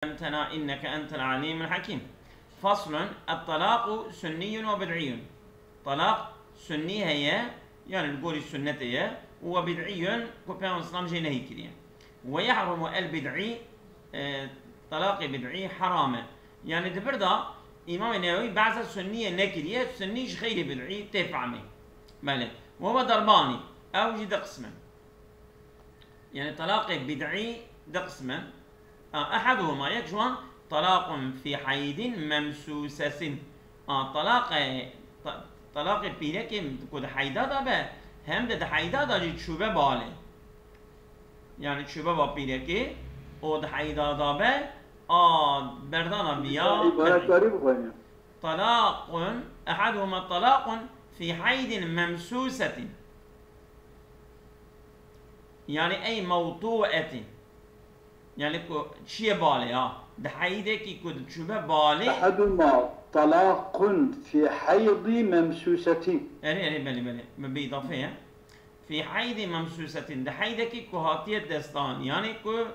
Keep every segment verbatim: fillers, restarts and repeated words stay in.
علمتنا إنك أنت العليم الحكيم. فصل: الطلاق سني وبدعي. Talaq sunnî heye, yani li gorî sunnetê ye, û we bid'iyun, ku Peygamber Îslam jê nehî kiriye. Ve yehrumu el bid'i, e, talaqê bid'î heram e. Yani di vir de Îmamê Newewî behsa sunniyê nekiriye, sunnî ji xeyrê bid'î tê fehmê. Belê. Ve huve darbanî, ew jî di qism in. Yani talaqê bid'î di qism in. A, ehaduhuma, yek ji wan, talaqun fî heydin memsusesin. A, talaqê, ta-, talaqê pîrekê ku di heyda de be, hem de di heyda de jî çûbe balê. Yani çûbe ba pîrekê, û di heyda de be, a, berdana viya. Îbaretkarî bixwîne. Talaqun, ehaduhuma talaqun fî heydin memsusetin. Yani ey mewtu'etin. Yani ku çiye balê ha. Di heydekî ku çûbe balê. Eheduma talaqun fî heydi memsusetin. Erê, erê, belê, belê. Bi, bi îdafe ye. Fî heydi memsusetin. Di heydekî ku hatiye destan. Yani ku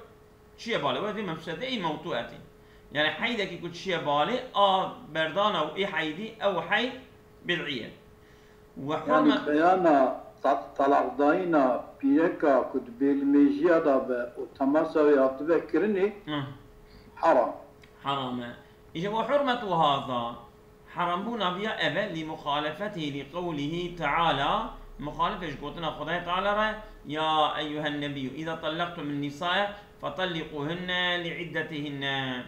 çiye balê. Wextê memsusetin ey mewtu'etin. Yani heydekî ku çiye balê, a berdana û ê heydî, ew heyd bid'î ye. Ve Yani hurmet beyana ta-, talaqdayîna pîreka ku di bêlimêjiya de be û temasa wê hatibe kirinê, Hı. Heram. Heram e. Îşte ve hurmetu haza. Herambûna viya ev e, li muxalefetî li qewlihî teala, muxalifê ji gotina Xwedayê Teala re, ya eyyuhen nebiyyû, îza tallaqtumun nisa'e fetalliquhunne li iddetihinne.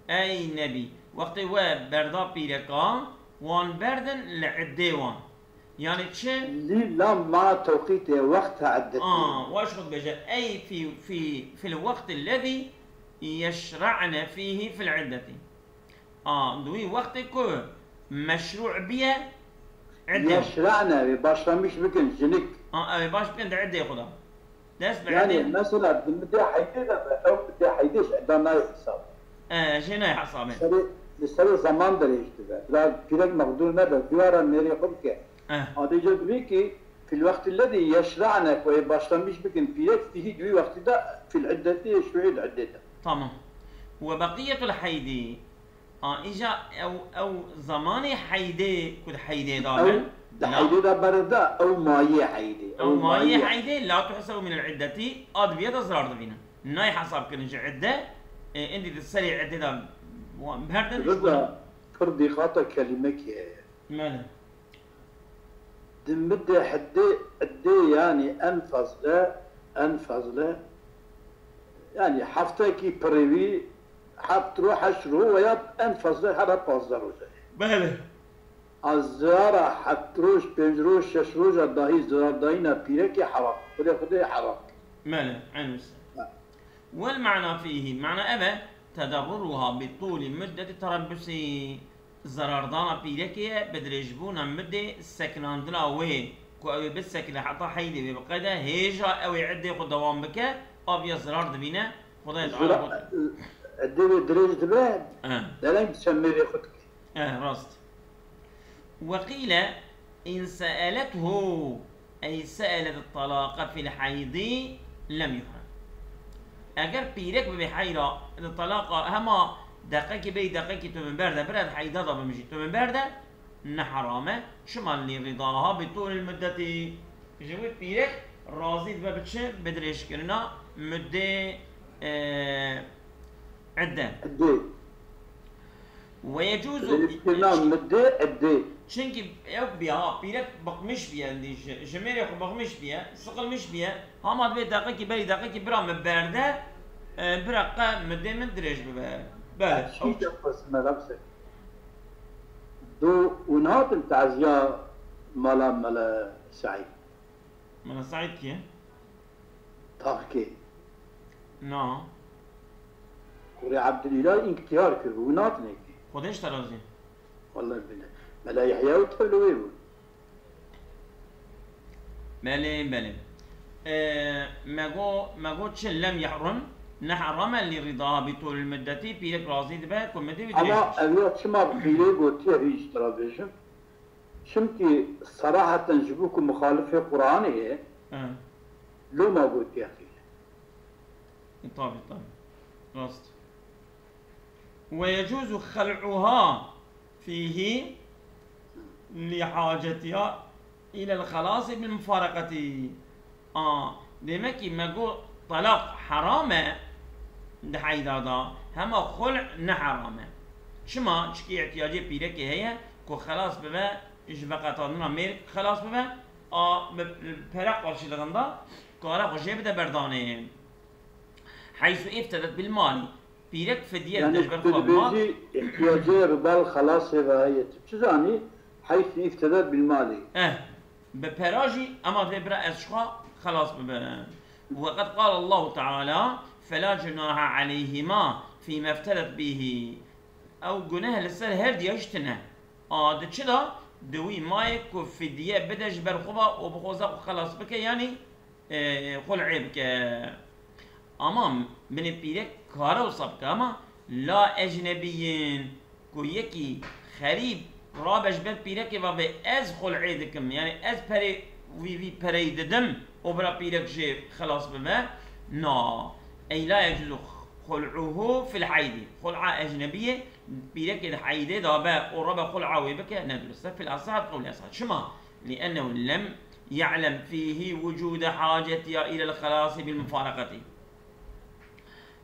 Ey Nebî, wextê we berda pîrekan, wan berdin li iddê wan. Yani çi? Lî lam mana tewqîtê, wexta iddetê. Aa, weş xwe dibêje. Ey fî, fî, fil wextî lezî yeşra'ne fîhî fil iddetî. Aa, di wî wextê ku meşrû biye, idde. Yeşra'ne, wê başlamiş bikin, jinik. Aa, ew ê baş bikin di iddê xwe de. Dest bi Yani, idê. Mesela di midê heydê de be, ew midê heydê ji eda nayê hesab. E, jê nayê hesabê. Li serê, li serê zeman dirêj dibe. Bila pîrek mexdûr nebe, duyara nêrê xwe bike. Eh. Adê ca dibê ki, fil wextî lezî yeşra'ne, ku ê başlamiş bikin, pîrek fîhî di wî wextî de, fil iddetî yê şu'î di iddê de. Tamam. Ve beqiyetul heydi. A, îja ew, ew zamanê heydê ku di heydê de Ew be, di la heydê de bere de, ew mayê heydê, Ew ew mayê mayê. Heydê la tuhsebu minel iddetî, a diviye de zirar dibîne. Nayê hesab kirin ji idde, e, êndî di serê iddê de wan berdin, Di ji vir de wan pir dîqata kelîmekê heye. Mele. Di midê hiddê, iddê, yanî en fazle, en fazle, yanî heftekî pirê wî heft roj, heşt roj veya en fazle her pazdeh roj e. Belê. A zirara heft roj, pênc roj, şeş roja dahî zirardayîna pîrekê heram. Xwedê Xwedê heram. Belê, eyn wisa. Ha. Wel ma'na fîhî, ma'na ev e, tedarruruha bi tûlî muddeti terebbusî. Zerardana pîrekê ye, bi dirêjbûna midê sekinandina wê, ku ew ê bisekine heta heydê wê biqede, hêja ew ê iddê xwe dewam bike, aviya zirar dibîne, Xwedayê Teala Zira-, got. Iddê wê dirêj dibe, Eh. dereng diçe mêrê xwe dike. Eh, rast. Weqîle in se'elethu Ey se'elet talaqa fil heydi lem yuhrem. Eger pîrek bibe heyra, di talaqa hema deqekî bêyî deqekî tu min berde, bira di heyda da bimijî, tu min berde, ne heram e. Çima? Li ridaha bi tûlil muddetî. Ji wir pîrek razî dibe bi çi? Bi dirêjkirina muddê, e, idde. Idde. Ve yecuzu Rêzkirina midê edê. Çimkî ew biya, ha, pîrek bıkmış biye, endî ji, ji mêrê xwe bıkmış biye, sıkılmış biye. Hama divê deqekî berî deqekî bira min berde, e, bira qe midê min dirêj bibe. Belê, ew çi. Çi yapasın Mela Hüseyin? Do hûn hatin taziya mala Mela Saîd? Mela Saîd kî ye? Taxkê. Na. Kurê Ebdulîlah înkîtîhar kir, wî natinê kî. Xwedê ji te razî. Wallahî billah. Mela Yehya û tevlê wê bû. Belê, belê. Ee, me go, me go çi lem yehrum, ne heram e li rida bi tûlil muddetî, pîrek razî dibe ku midê wî dirêj. Ama ev ya çima qîlê gotiye hîç tira bêjim? Çimkî seraheten ji bo ku muxalifê Quranê ye, He. Loma gotiye xîle. E, tabii, tabii. Rast. ويجوز خلعها فيه لحاجتها إلى الخلاص بالمفارقة. A, demek ki me got talaq heram e di heyda da, hema xul ne heram e. Çima? Çikî ihtiyacê pîrekê heye ku xelas bibe ji veqetandina mêr xelas bibe, a bi pere qarşîliğında kare xwe jê bide berdanê. حيث افتدت بالمال. Pîrek fidye dide ji ber xwe mal. Yanî tu dibêjî ihtiyacê bi bal xelasê ve heye. Tu çi zanî? حيث افتدت بالمال. Eh, bi pera jî ema divê bira ez ji xwe xelas bibim. وقد قال الله تعالى: فلا جناح عليهما فيما افتدت به. Ew guneh li ser her diya jî tine. A di çi da? Di wî mayê ku fidye bide ji ber xwe ve û bixwaze xwe xelas bike, yanî e, xul'ê bike. Ama binê pîrek kare wisa bike, ama la ecnebiyên, ku yekî xerîb rabe ji ber pîrekê ve bê ez xul'ê dikim, yanî ez perê wî, vî pereyî didim û bira pîrek jê xelas bibe. Na. Ey la yecuzu xul'uhu fil heydî. Xul'a ecnebiyê pîrekê di heydê de be û rabe xul'a wê bike, ne durust e. Fil asah, qewlê esah. Çima? لأنه لم يعلم فيه وجود حاجتها إلى الخلاص بالمفارقة.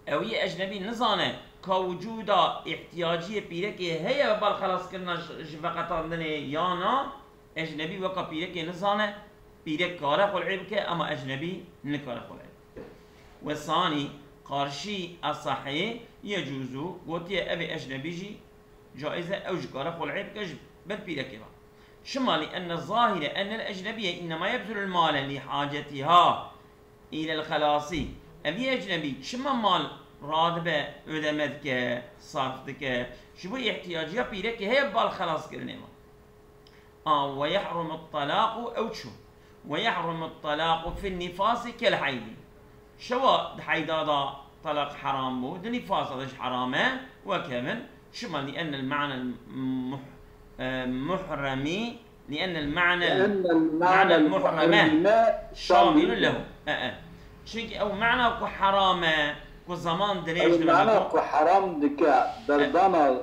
Ew yê ecnebî nizane ka wicûda îhtiyaciyê pîrekê heye bal xelaskirina ji, ji veqetandinê ya na, ecnebî weka pîrekê nizane, pîrek kare xul'ê bike, ema ecnebî nikare xul'ê bike. Ve sanî, qarşî esahê, yecuzu, gotiye ev ê ecnebî jî caiz e, ew jî kare xul'ê bike ji ber pîrekê ve. Çima? لأن الظاهر أن الأجنبي إنما يبذل المال لحاجتها إلى الخلاص. Evî ecnebî çima mal radibe, ödeme dike, sarf dike? Ji bo îhtiyaciya pîrekê heye bal xelaskirinê ve. A, ويحرم الطلاق, ew çû. ويحرم الطلاق في النفاس كالحيض. Çawa di heyda da talaq heram bû, di nîfasa de jî heram e, wek hev in. Çima? لأن المعنى المح-, e, محرم، لأن المعنى لأن المعنى المحرم شامل له. E, e. Çimkî ew mana ku heram e, ku zaman dirêj dike. Ew mana ku heram dike, berdana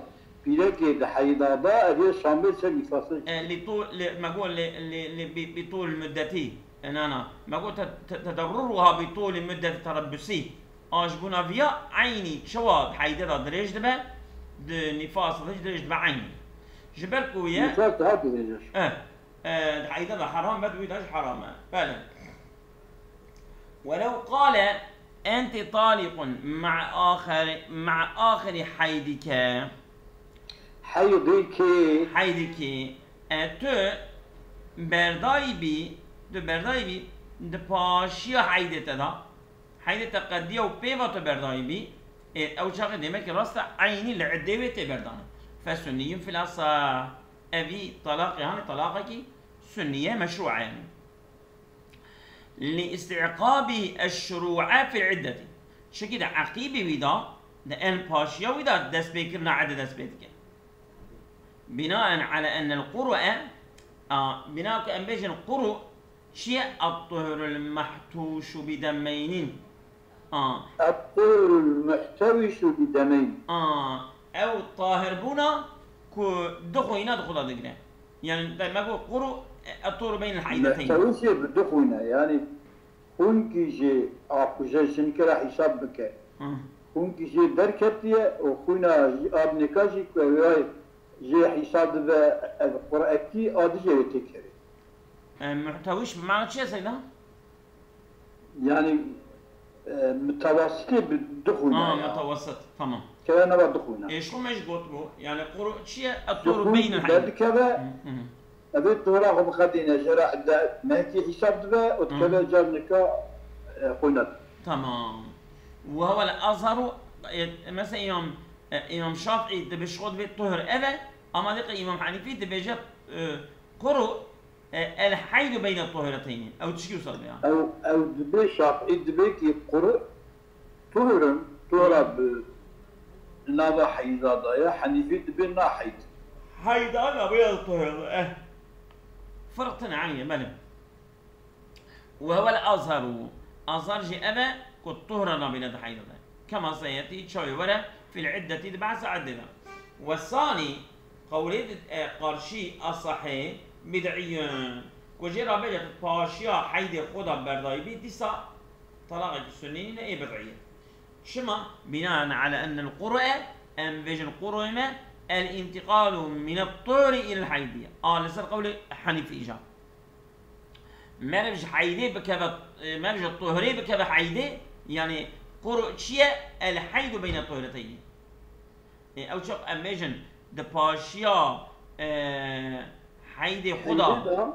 pîrekê di heyda da, ev ê şamil ser nîfasê. E, li tu-, li, me got li, li, li bi, bi tûl muddetî. E, na, na. Me got te, te, tederruruha bi tûlî muddetî terebbusî. A ji bona viya eynî çawa di heyde de dirêj dibe, di nîfasa de jî dirêj dibe eynî. Ji ber ku ye. Nîfas daha dirêj e. E, e, di heyde de heram be, di wî de jî heram e. Belê. ولو قال أنت طالق مع آخر، مع آخر حيضك. Heydî kê? Heydî kê? E, tu berdayî bî, tu berdayî bî, di paşiya heydê te da. Heydê te qediya û pê ve tu berdayî bî. E, ew çaxê demek ki rast e, eynî li iddê wê tê berdanê. Fesunniyun fil asah. Evî talaqê, hanê talaqekî sunniye, meşrû e yanî. لِاسْتِعْقَابِ الشُّرُوعَ فِي الْعِدَّةِ. Çikî di eqîbê wî de, di en paşiya wî de destpêkirina edê dest pê dike. بِنَاءً عَلَى أَنَّ الْقُرُوءَ, a, bina ku em bêjin quru çi ye? الطُّهْرُ الْمَحْتُوشُ بِدَمَيْنِ. A. الطُّهْرُ الْمُحْتَوِشُ بِدَمَيْنِ. A, ew tahirbûna ku du xwîna di xwe de digire. Yani, me got, quru, e, etûr beyn el-heydeteyn. Muhtewişê bi du xwîne, yani xwînkî jê a ku ji jinkê re hîsab bike. Hı. Xwînkî jê derketiye û xwîna jî a binêka jî ku ew jê hîsab dibe, ev qurekî a dijê wê têkeve. E, muhtewiş bi mana çi ye Seyda? Yani, e, mutawasitê bi du xwîna. Ha, ya. Mutawassit, tamam. Keve nava du xwîna. E, ji xwe me jî gotibû, yani quru çi ye? Etûr beyn el-heyde. Derdikeve, hı hı, evê tuhra xwe bixedîne, jê re edde mehkî hîsab dibe û dikeve, hı, car nika, e, xwîna. Tamam. Ve huve el-azharu, e, mesela Îmam, e, Îmam Şafîî dibe ji xwe divê tuhur ev e, ama dîqe Îmam Henîfî dibêje, e, quru, E, el-heydu beyne tuhureteynî. Ew çi wisa dibe ya? Ew, ew dibe, Şafîî dibe ki quru tuhurun, tuhura bi nava heyza da ya, Henîfî dibe na heyd. Heyda nabêya tuhur, eh. Firq tine, eyne, belê. Ve huvel azharu. Azhar jî ev e ku tuhura nabîne di heyda de. Kema seyetî, çawa were, في العدة, di behsa eddê de. والثاني, qewlê di, e, qarşî, الصحيح, بدعي. Ku jê re bêje tu paşiya heydê xwe de berdayî bî, dîsa talaqekî sunnî nîne, ê bid'î ye. Çima? بناء على أن القرء, em bêjin qur'ê me, الانتقال من الطهر إلى الحيض. A li ser qewlê Henîfî îca. Meriv ji heydê bikeve, e, meriv ji tuhrê bikeve heydê, yani quru çi ye? El heydu beyne tuhreteynî. E, ew çax em bêjin di paşiya, e, heydê xwe de. Heydê de.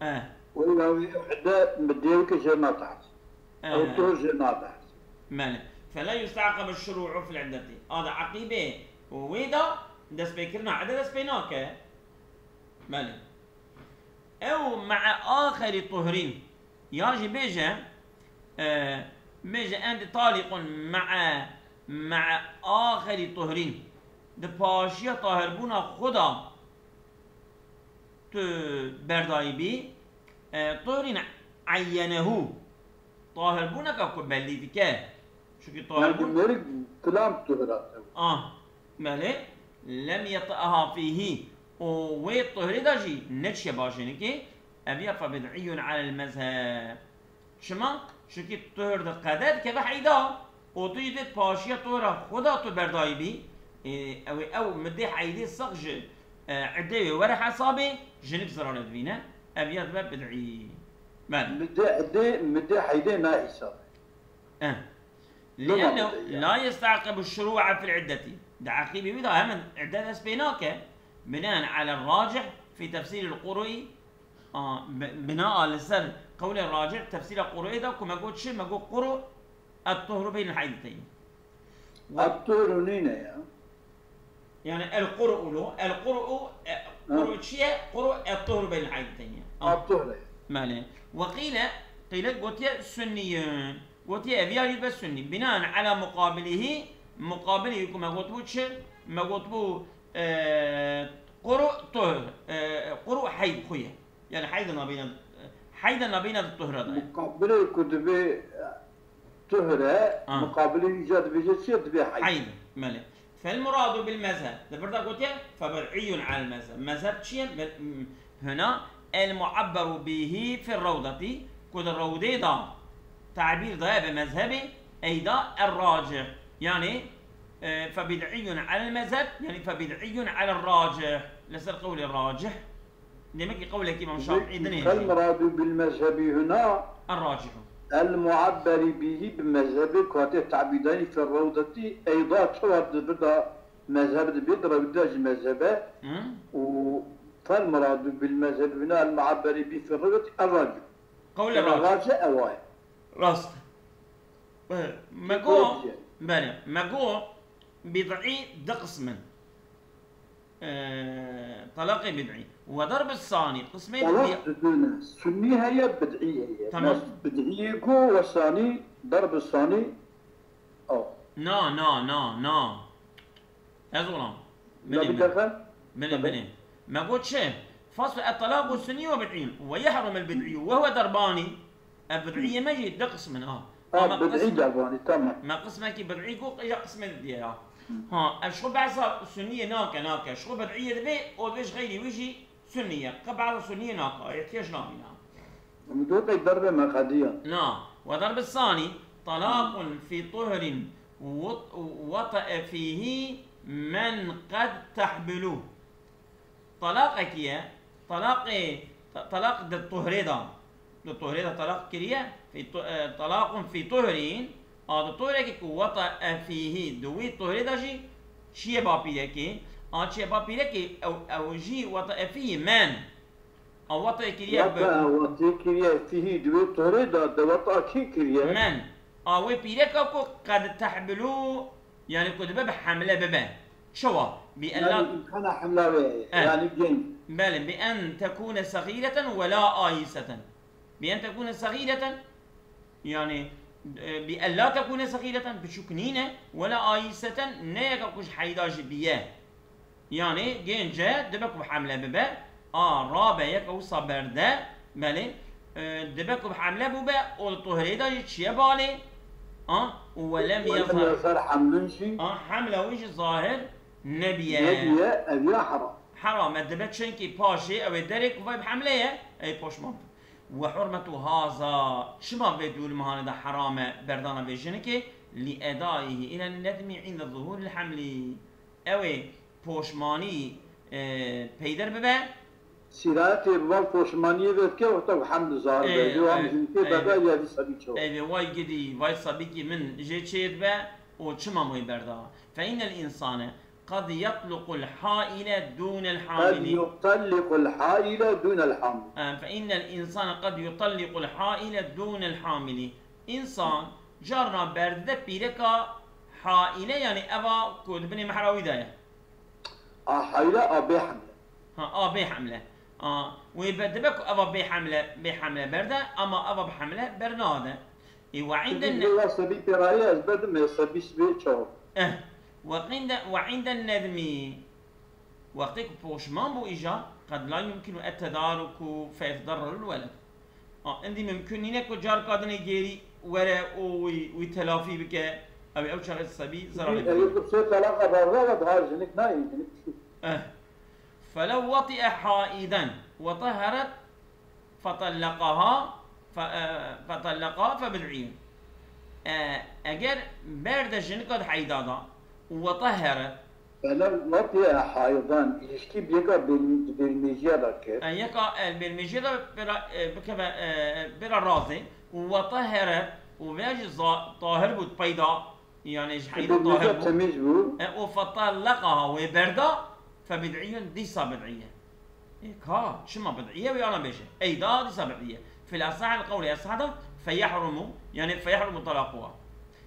E. Weyla wî ede midê wike jê nate hesab. E. Ew tuhr jê nate hesab. Mele. Fela yusta'qabu şuru'u fil iddeti. A di eqîbê wê de destpêkirina ede dest pê nake. Mele. Ew me'e axerî tuhrîn. Ya jî bêje, e, bêje enti taliqun me'e, me'e axerî tuhrîn. Di paşiya tahirbûna xwe de tu berdayî bî, e, tuhrîn eyyenehu. Tahirbûneke ku belî dike. Çunkî Yani tahirbûn meriv filan tuhra tev. Ah, belê. Lem yeti'ha fîhî. Û wê tuhrê de jî neçiye bajênikê. Ev ya fe bid'iyyun alel mezheb. Çima? Çunkî tuhr di qede dikeve heyda. Û tu jî dê paşiya tuhra xwe de tu berdayî bî. Ê, ew ê ew midê heydê sax ji, e, idê wê were hesabê, jinik zirarê divîne. Ev ya dibe bid'î. Belê. Midê, idê, midê heydê nahîsabe. Eh. Bima لأنه bid'î ya. لا يستعقب الشروع في العدة. Di eqîbê wî de hemen idde dest pê nake. بناء على الراجح في تفسير القرء. A, bi-, bina li ser qewlê racih tefsîra qur'ê de ku me got çi? Me got quru et-tuhru beynel heydeteyni. Ve Et-tuhru nîne ya. Yani el-qur'u lo, el-qur'u, e, Ha. qur'u çi ye? Qur'u et-tuhru beynel heydeteyni. Ah. Et-tuhru. Belê. Ve qîle, qîle gotiye sunniyun. Gotiye ev ya jî be sunnî. Binaen ala muqabilihi, muqabilihi ku me gotibû çi? Me gotibû, e, quru tuhr, e, quru heyd xwe ye. Yani heyda nabîna, heyda nabîna di tuhra de ye. Muqabilê ku dibê, e, tuhre, Ha. muqabilê îca dibêje çi ye? Dibê heyd. Heyd, belê. Fel muradu bil mezheb. Di vir de gotiye, fe bid'iyyun alel mezheb. Mezheb çi ye? Be-, m-, huna el mu'abberu bihi fir rewdeti, ku di rewdê de tabîr daye bi mezhebê, eyda er racih. Yani, e, fe bid'iyyun alel mezheb, yani fe bid'iyyun alel racih. Li ser qewlê racih. Demek ki qewlekî Îmam Şafîî dinê jî. Fel muradu bil mezhebi huna Er racihu. El mu'abberi bihi bi mezhebi ku hatiye tabî dayîn fir rewdeti eyda çawa di vir de mezheb dibê, di rewdê de jî mezhebe. Hı? Û fel muradu bil mezhebi huna el mu'abberi bihi fir rewdeti er racih. Qewlê Yani racih. racih ew e. Rast. E, me Qewlê got, diye. belê, me got bid'î du qism in. E, talaqê bid'î. Ve darb sanî, qismê Talaq di-, didine. Sunnî heye, bid'î heye. Tamam. Mes-, bid'î yê ku ve sanî, darb sanî, o. Na, na, na, na. Ez olam. La Bilê, bir bilê. defa. Bilê, Tabii. bilê. Me got çi? Fasl et-talaqu sunnî ve bid'î. Ve yehrumul bid'î ve huve darbani. Ev bid'î yê me jî du qism in, ha. Ha, Ama me bid'î qism-, darbani, tamam. me qismekî bid'î got, ya qismê diye ya. Hı. Ha, ev ji xwe behsa sunniyê nake, nake. Ji xwe bid'iyê dibe, o dibe ji xeyrî wî jî sunniye. Qe behsa sunniyê nake, îhtiyec nabîne. Em dû pek derbê me qediya. Na, ve darb sanî, talaqun fî tuhrin wet-, wet'e fîhî men qed tehbulu. Talaqekî ye, talaqê, ta-, talaq di tuhrê de, di tuhrê de talaq kiriye, fî tu-, e, talaqun fî tuhrîn, a di tuhrekî ku wet'e fîhî, di wî tuhrê de jî çiye bapîrekî, a çiye bapîrekî, ew, ew jî wet'e fîhî men. A wet'e kiriye bi Wet'e, wet'e kiriye fîhî, di wê tuhrê de, de wet'a kî kiriye? Men. A wê pîreka ku qed tehbilû, yani ku dibe bi hemle bibe. Çawa? Bi en la Yani imkana hemla wê heye. Eh. Yani genç. Belê, bi en tekûne sexîreten we la ayîseten. Bi en tekûne sexîreten, yani, e, bi en la tekûne sexîreten, biçûk nîne, we la ayîseten, ne yeka ku ji heyda jî biye. Yani gênce dibe ku bi hemle bibe, a rabe yeke wisa berde, belê, e, dibe ku bi hemle bûbe, û li tuhrê de jî çiye balê, A, û we lem Welem yezhar. Yazhar Hamlun jî A, hemle wî jî zahir nebiye. Nebiye, ev ya haram. Heram e, dibe çinkî paşê ew ê derê ku vay bi hemle ye, ey poşman. Ve hurmetu haza, çima vê dû li mihanê de heram e berdana vê jinikê? Li edayihî îlen nedmî inde zuhûril hemlî. Ew ê poşmanî, e, peyder bibe. Sîrayetê bi van poşmaniyê vedike wexta ku heml zahir be. Vê wan jinikê beda ya vî sebî çawa. Ey vê vay gidî, vay sabîkî min jê çê dibe û çima wê berda. Fe innel însane qed yetliqul haîle dûnel Qed hamilî. yutelliqul haîle dûnel hamil. E, fe innel însane qed yutelliqul haîle dûnel hamilî. Însan carna berdide pîreka haîle, yanî eva ku di binê mehra wî de ye. A haîle a bê hemle. Ha, a bê hemle. A, wê be dibe ku eva bê hemle, bê hemle berde, ama eva bi hemle bernade. Ê, ve Çünkü înden vê sebî pêraye ez berdim, e, sebî sibê çawa. Eh, ve înden, ve înden nedmî. Wextê ku poşman bû îja, qed la yumkinu et-tedaruku fe yetederrerul weled. A, îndî mimkun nîne ku carka dinê gêrî were û wî, wî telafî bike, ew ê ew çaxê sebî zerarê bibîne. Ew ku sê talaqa berda ve daha jinik nayê, jinik çû. Eh. Felev wati'e haiden ve taheret fetellekaha fe, e, fetellekaha fe bid'iyyun. E, eger berde jinika di heyda da û ve taheret, Felev wati'e haiden, ilişki bi yeka bêl-, bêlmêjiya da kir. e, yeka el bêlmêjiya da bira, e, bikeve, e, bira razê û ve taheret û veya jî za-, tahir bû peyda, yani ji heyda tahir Bêlmêjiya bû. temiz bû. E, û fetellekaha wê berda, fe bid'iyyun, dîsa bid'iye. E, ka, çima bid'iye wê ana bêje. Ey da dîsa bid'iye. Fil esahil qewlê esah da, fe yehrumu, yani fe yehrumu talaquha.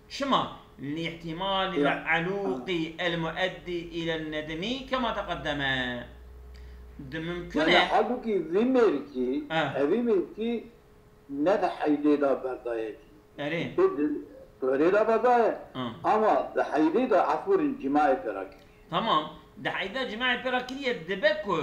Çima? Li ihtimalil Ya. aluqi el mueddi ilen nedmi kema teqeddeme. Di mümkün Yani e. halbuki vî mêrkî, Ha. evî mêrkî ne di heydê de berdaye jî. Erê. Di gorê de berdaye. Ha. Ama di heydê de efûrin cîmayê pêra kiriye. Tamam. Di heyda cima'ê pêra kiriye dibe ku,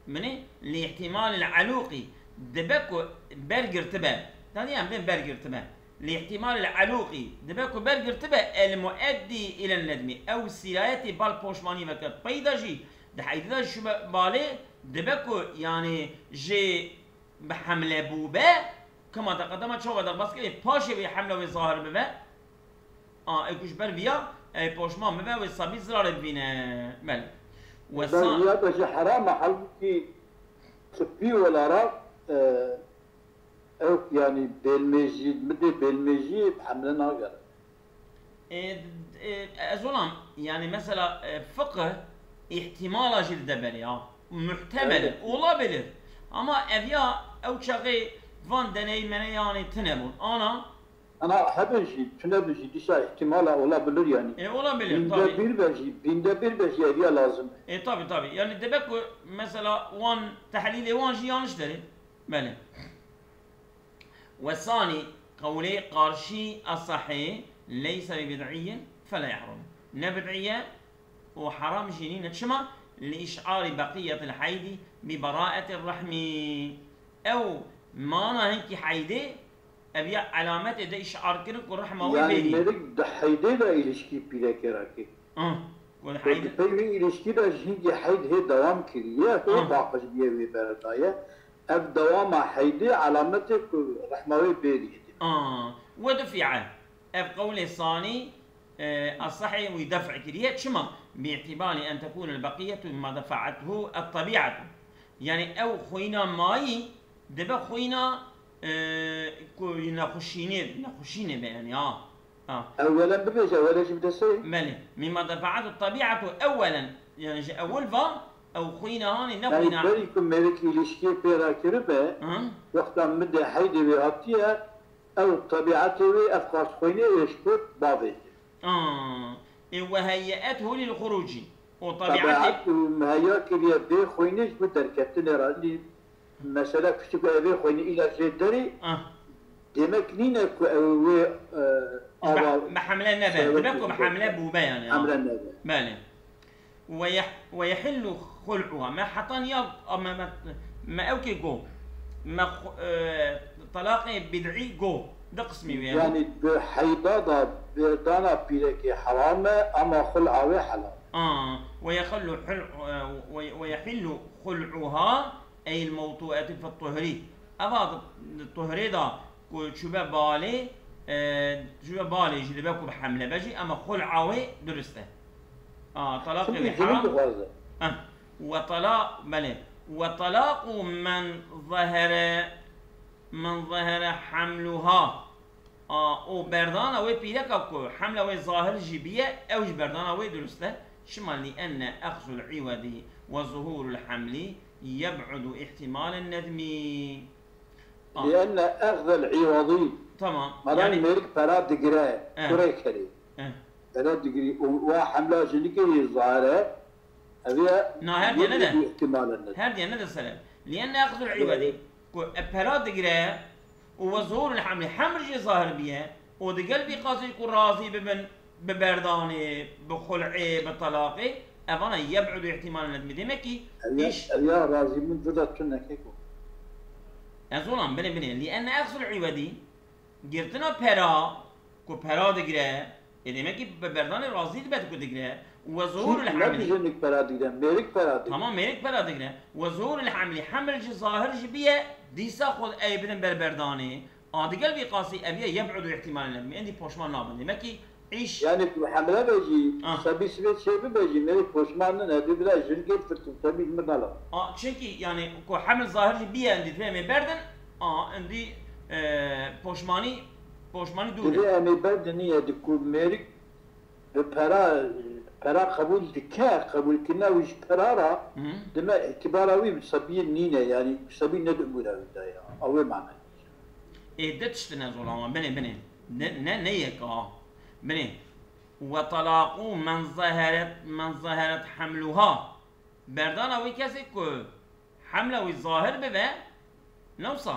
binê, li ihtimalil aluqi, dibe ku bergirtibe. Tanî em bên bergirtibe. Li ihtimalil aluqi, dibe ku bergirtibe el mueddi ilen nedmi. Ew sîrayetê bal poşmanî veke. Peyda jî, di heyda jî şube balê, dibe ku, yani, jê bi hemle bûbe, kema te qedema çawa derbas kirê, paşê wê hemle wê zahir bibe. A, ê ku ji ber viya, ê poşman bibe, wê sabî zirarê bibîne. Belê. We Ben sa- viya da jî heram e, halbuki tıbbi olarak, e, ew yani bêlmêjî, midê bêlmêjî hemle nagere. E, e, ez olam, yani mesela, e, fiqh ihtimala jî dide berê, ha. Muhtemel, Evet. olabilir. Ama ev ya, ew çaxê van deney meney yani tine bûn. Ana, Ana hebe jî, tune bi jî dîsa ihtimala olabilir yani. e, olabilir Binde tabii. bir be jî, binde bir be jî eviya lazim. E, tabii tabii. Yani demek ki mesela wan, tehlilê wan jî yanlış derin. Belê. Ve sani, qewlê qarşî esahê, leyse bi bid'iyyin, fela yahrum. Ne bid'iye û haram jî nîne. Çima? Li iş'ari beqiyetil heydi bi beraetir rahmi. Ew mana hinkî heydê, ev ya alametê de iş'ar kirin ku rehma wê Yani bêrî. merik di heydê de ilişki pîrekê rakê. Ah, ku di Peki heydê. peyvê ilişki de ji hinkî heyd hê dewam kiriye, hê Ah. baqij biye wê berdaye. Ev dewama heydê alametê ku rehma wê bêrî. Ah, ve dufi'e. Ev qewlê sanî, e, esahê wî def' kiriye. Çima? Bi'tibari en tekûne el-beqiyetu mimma defa'ethu et-tebi'etu. Yani ew xwîna mayî dibe xwîna, e, ku nexweşînê, nexweşînê be yani, ha. Ha. Ewelen bibêje, ewele jî bide serê. Belê. Mimma defa'ethu et-tebi'etu ewelen. Yani ji ewil va ew xwîna hanê ne Yani xwîna. berî ku mêrik ilişkiyê pê rakiribe, Hı? wexta midê heydê wê hatiye, ew tebiatê wê, ev xwastxwînê wê ji bo bavê. Aa, e, ve heyye'ethu lil-xuruci. O tabiatê. Tebiat û muheyya kiriye bê xwînê ji bo derketinê re. Lî mesele piştî ku ev ê xwînê îla jê derê, Ah, demek nîne ku ew wê, e, ava bi, bi hemle nebe. şehwetê Dibe ku bi jê hemle derê. Bûbe yani. Hemle nebe. Belê. Ve yeh-, ve yehillu hul'uha. Me heta niya, me, me, me ew kê go. Me xu-, e, talaqê bid'î go. Du qismî wê. Yanî di heyda de berdana pîrekê heram e, ama xul'a wê helal. A, ويحل حل-، و-، ويحل خلعها، أي الموطوءة في الطهر. Eva di, di tuhrê de ku çûbe balê, e, çûbe balê jî dibe ku bi hemle be jî, ama xul'a wê durist e. A, talaqê wê heram. Heh. وطلاق، belê. وطلاق من ظهر، من ظهر حملها. A, û berdana wê pîreka ku hemla wê zahir jî biye, ew jî berdana wê durist e. Çima? لأن أخذ العوض وظهور الحمل يبعد احتمال الندم. A. لأن أخذ العوض. Tamam. Madan, yani, mêrik pera digire, eh, kurê kerê. Eh. Pera digirî, û wa hemla jinikê yê zahir e, ev ya. Na, her diye ne de. Ihtimal e. Her diye ne de sebeb. لأن أخذ العوض. Ku e pera digire û وظهور الحمل, heml jî zahir biye, û digel vî qasî ku razî bibin bi berdanê, bi xul'ê, bi talaqê, evana يبعد احتمال الندم. Demek ki, ev ya, îş ev ya razî min tu da tune keko. Ez olam, binê, binê. لأن أخذ العوض, girtina pera, ku pera digire, ê demek ki bi berdanê razî dibe ku digire. وظهور الحمل. Çi, ne jinik pera digire, mêrik pera digire. Tamam, mêrik pera digire. وظهور الحمل, heml jî zahir jî biye, dîsa xwe ey bidin ber berdanê. A, digel vî qasî ev ye, يبعد احتمال الندم. Êndî poşman nabin. Demek ki îş. Yani ku hemle be jî, ah, sebî sibê çê bibe jî, mêrik poşman nine, dê bila jinikê firtin, sebî ji min nala. A, çimkî yani ku heml zahir jî biye, êndî divê em ê berdin, a, êndî, e, poşmanî, poşmanî dûr e. Divê em ê berdin, niye di ku mêrik bi pera, pera qebûl dike, qebûlkirina wî ji pera re, hı hı, dime îtibara wî bi sebiyê nîne, yani bi sebî ne di umûra wî de ya. Ew ê mane. Ê, di tiştin ez olam, binê, binê. Ne, ne, ne yek a. Binê. وطلاق من ظهرت، من ظهرت حملها. Berdana wî kesê ku hemla wî zahir bibe, ne wisa?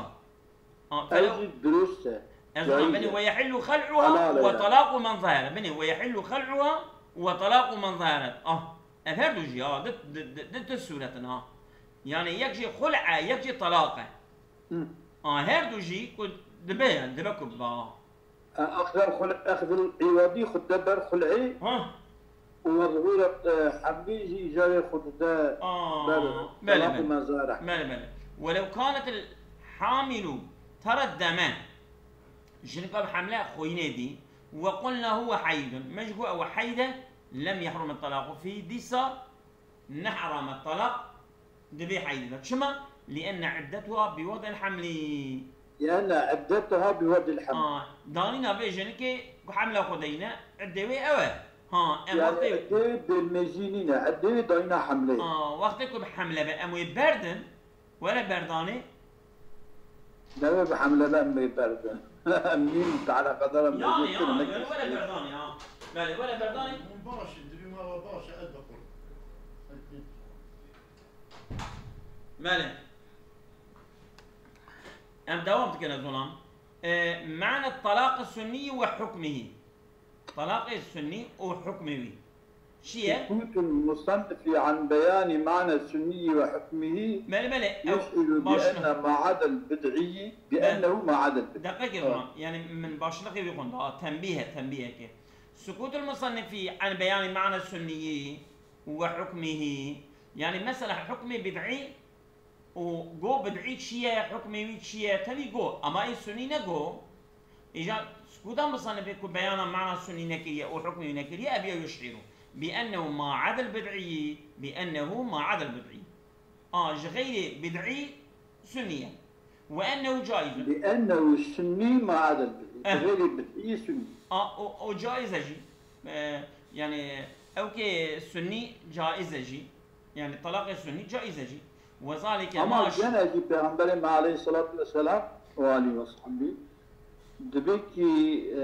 A, ew jî durust e. Ez olam, binê, ويحل خلعها وطلاق من ظهر. Binê, ويحل خلعها وطلاق من ظهرت. Ah, ev her du jî, ha, di, di, di, di, di sûret in, ha. Yani yek jî xul' e, yek jî talaq e. Hı. A, her du jî ku dibe, dibe ku ba. E, axir xul-, axir îwadî xwe de ber xul'ê. Ha. Û wezgûret, e, hemlî jî îcarê xwe dide ber talaq û menzara. Belê, belê. ولو كانت الحامل ترى الدم. Jinika bi hemle xwînê dî. وقلنا هو حيض. Me jî got ew heyd e, لم يحرم الطلاق فيه. Dîsa ne heram e talaq di vê heydê de. Çima? لأن عدتها بوضع الحمل. لأن عدتها بوضع الحمل. A, danîna vê jinikê ku hemla xwe deyîne, iddê wê ew e. Ha, em, yani wextê, iddê wê bêmêzî nîne, iddê wê dayîna hemlê. A, wextê ku bi hemle be, em wê berdin, were berdanê. Newê bi hemle be, em wê berdin. Em nîn teala qedera. Yani, mevcut yani, yani, were berdanê, ha. Belê, were berdanê. Hûn baş in, dibî me ve baş e, ez bi qul. Belê. Em dewam dikin, ez olam. E, معنى الطلاق السني وحكمه. Talaqê sunnî û hukmê wî. Çi ye? سكوت المصنف عن بيان معنى السني وحكمه يشعر بأن ما عدا البدعي، بأنه ما عدا البدعي. Deqekê, tamam. Yani min başlıkê wî xwend. A, tenbîh e, tenbîhekê. سكوت المصنف عن بيان معنى السني وحكمه. Yani mesela hukmê bid'î û go bid'î çi ye, hukmê wî çi ye, tevî go. Ama ê sunî ne go. Îca skuta musanifê ku beyana mana sunî nekiriye û hukmê wî nekiriye, ev ya يشعر بأنه ما عدا البدعي، بأنه ما عدا البدعي. A, ji xeyrê bid'î sunî ye. وأنه جائز. بأنه السني ما عدا البدعي. Eh. Ji xeyrê bid'î sunî. A, o, o caiz e jî. E, yani, ew kê sunnî caiz e jî. Yani, talaqê sunnî caiz e jî. وذلك. Ama gene jî Pêxemberê me aleyhissalatu vesselam û alî ve sahbî dibe ki, e,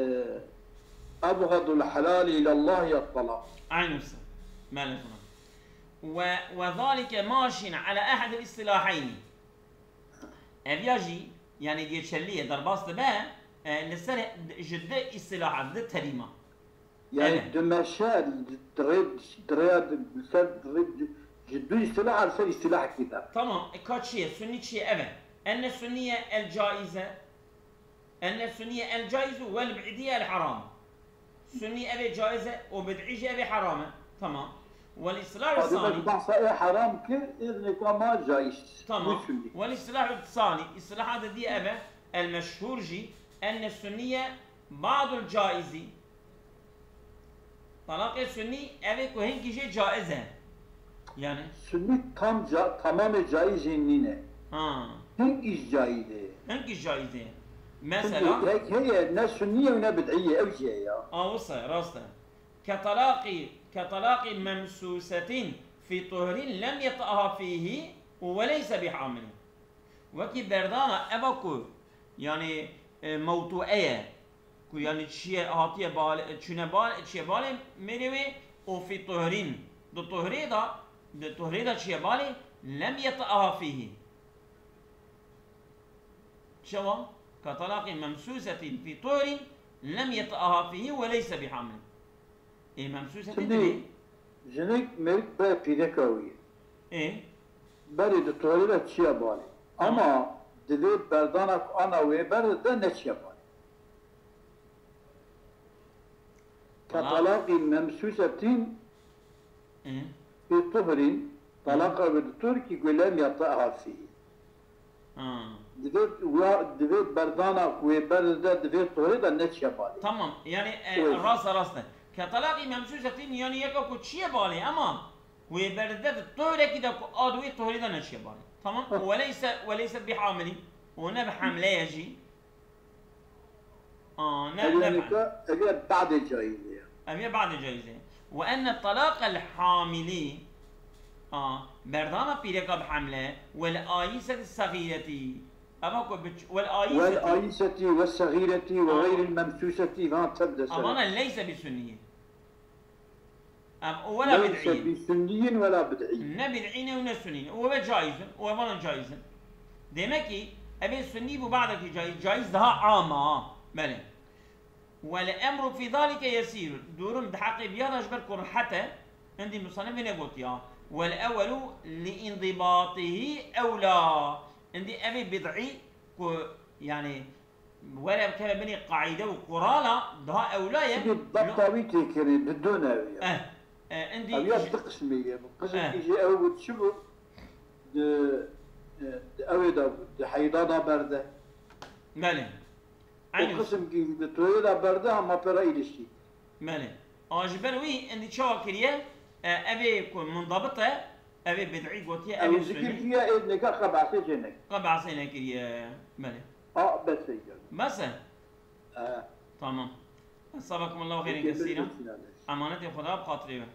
أبغض الحلال إلى الله الطلاق. Aynı wisa. Maalesef. Ve, وذلك ماش على أحد الاصطلاحين. Ev ya jî, yani geçerli ye, derbas dibe, e, li ser ji di îstilaha, di terîma. Yani dimeşe, di rê, di rêya, di ser, di rê, ji du îstilaha li ser îstilahekî de. Tamam, e, ka çi ye? Sunnî çi ye? Ev e. Enne sunniye el caize. Enne sunniye el caizu vel bid'iye el haram. Sunnî ev ê caiz e û bid'î jî ev ê heram e. Tamam. Wel îslahu Hadi sanî. Bes behsa ê heram kir, îznika ma caiz. Tamam. Wî sunnî. Wel îslahu sanî. Îslaha di diye ev e. El meşhur jî. Enne sunniye ba'dul caizi. Talaqê sunnî ev ê ku hinkî jê caiz e. Yani. Sunnî tam ca, tamamê caizê nîne. Ha. Hink îş caiz e. Hink îş caiz e. Mesela. Hek heye ne sunnî ye û ne bid'î ye, ew jî ye ya. A wisa, rast e. Ke talaqî, ke talaqî memsusetin fi tuhrin lem yet'aha fihi û ve leyse bihamilin. Wekî berdana eva ku, yani, e, mewtûe ye, ku yani çiye hatiye bale, çûne bale, çiye bale mêrê wê û fi tuhrin, di tuhrê da, di tuhrê da çiye bale, lem yet'aha fihi. Çawa? Ka talaqî memsusetin fi tuhrin lem yet'aha fihi ve leyse bihamilin. Ê, memsûse tê Şimdi divê. Jinik mêrik be pîreka wî. Ê. Berê di torê de çiya balê. Tamam. Ama divê berdana ku ana wê ber de neçiya balê. Tamam. Ke talaqî memsûsetîn Ê. Fi tuhrîn, Hı. Talaqa wê di turkî ku lem yet'aha fî. Ha. Divê, wa, divê berdana ku wê berde, divê torê de neçiye balê. Tamam. Yani, e, Wê. Rast e, rast e. Ke talaqî memsûsetîn, yani yeka ku çiye balê, ama wê berde di torekî de ku ad wê torê de neçiye balê. Tamam. Heh. Weleyse, weleyse bi hamilî. O ne bi hamleye jî. Aa, ne, Ev ne yani fehmî. Ka, ev ya badê caizê ya. Ev ya badê caizê. Ve enne talaqel hamili, aa, berdana pîreka bi hamle, wel ayiseti sagîreti. Eva ku biç-, wel ayiseti. Wel ayiseti ve sagîreti ve Aa. Geyril memsûseti ve tebde Avana leyse bi sunniyin. Em, û wela Leyse bid'în. Bi sunniyin wela bid'î. Ne bid'î ne û ne sunî ne. Û ve caizin. Û evanan caizin. Demek ki, ev ê sunnî bû badekî caiz. Caiz daha am a. Belê. Wel emru fi zalike yesîrun. Durum di heqê biya de ji ber ku rehet e. Hindî musanif vê negotiya. Wel ewelu li indibatihi ewla. Hindî ev ê bid'î ku, yani, were bikeve binê qaîde û qurala, daha ewla ye. Şimdi dabta wî tê kirin, di du nev ya. Eh, eh, endî Ev ya ji- di qismê ye. Qismekî Eh. Jî ew bû, çi bû? Di, eh, di ew ê de bû, di heyda da berde. Belê. Û Eynî. Qismekî jî di toyê de berde, hema pera îliştî. Belê. A ji ber wî endî çawa kiriye? E, ev ê ku mundabit e, ev ê bid'î gotiye, ev ê Ew sunî. Zikir kiye, ê neka qe behsê jê neke. Qe behsê nekiriye. Belê. A, bes e gel. Bes e? E. Tamam. Cezakumullahu xeyran Peki, kesîra. Bilirsin kardeş. Emanetê Xweda bi xatirê we.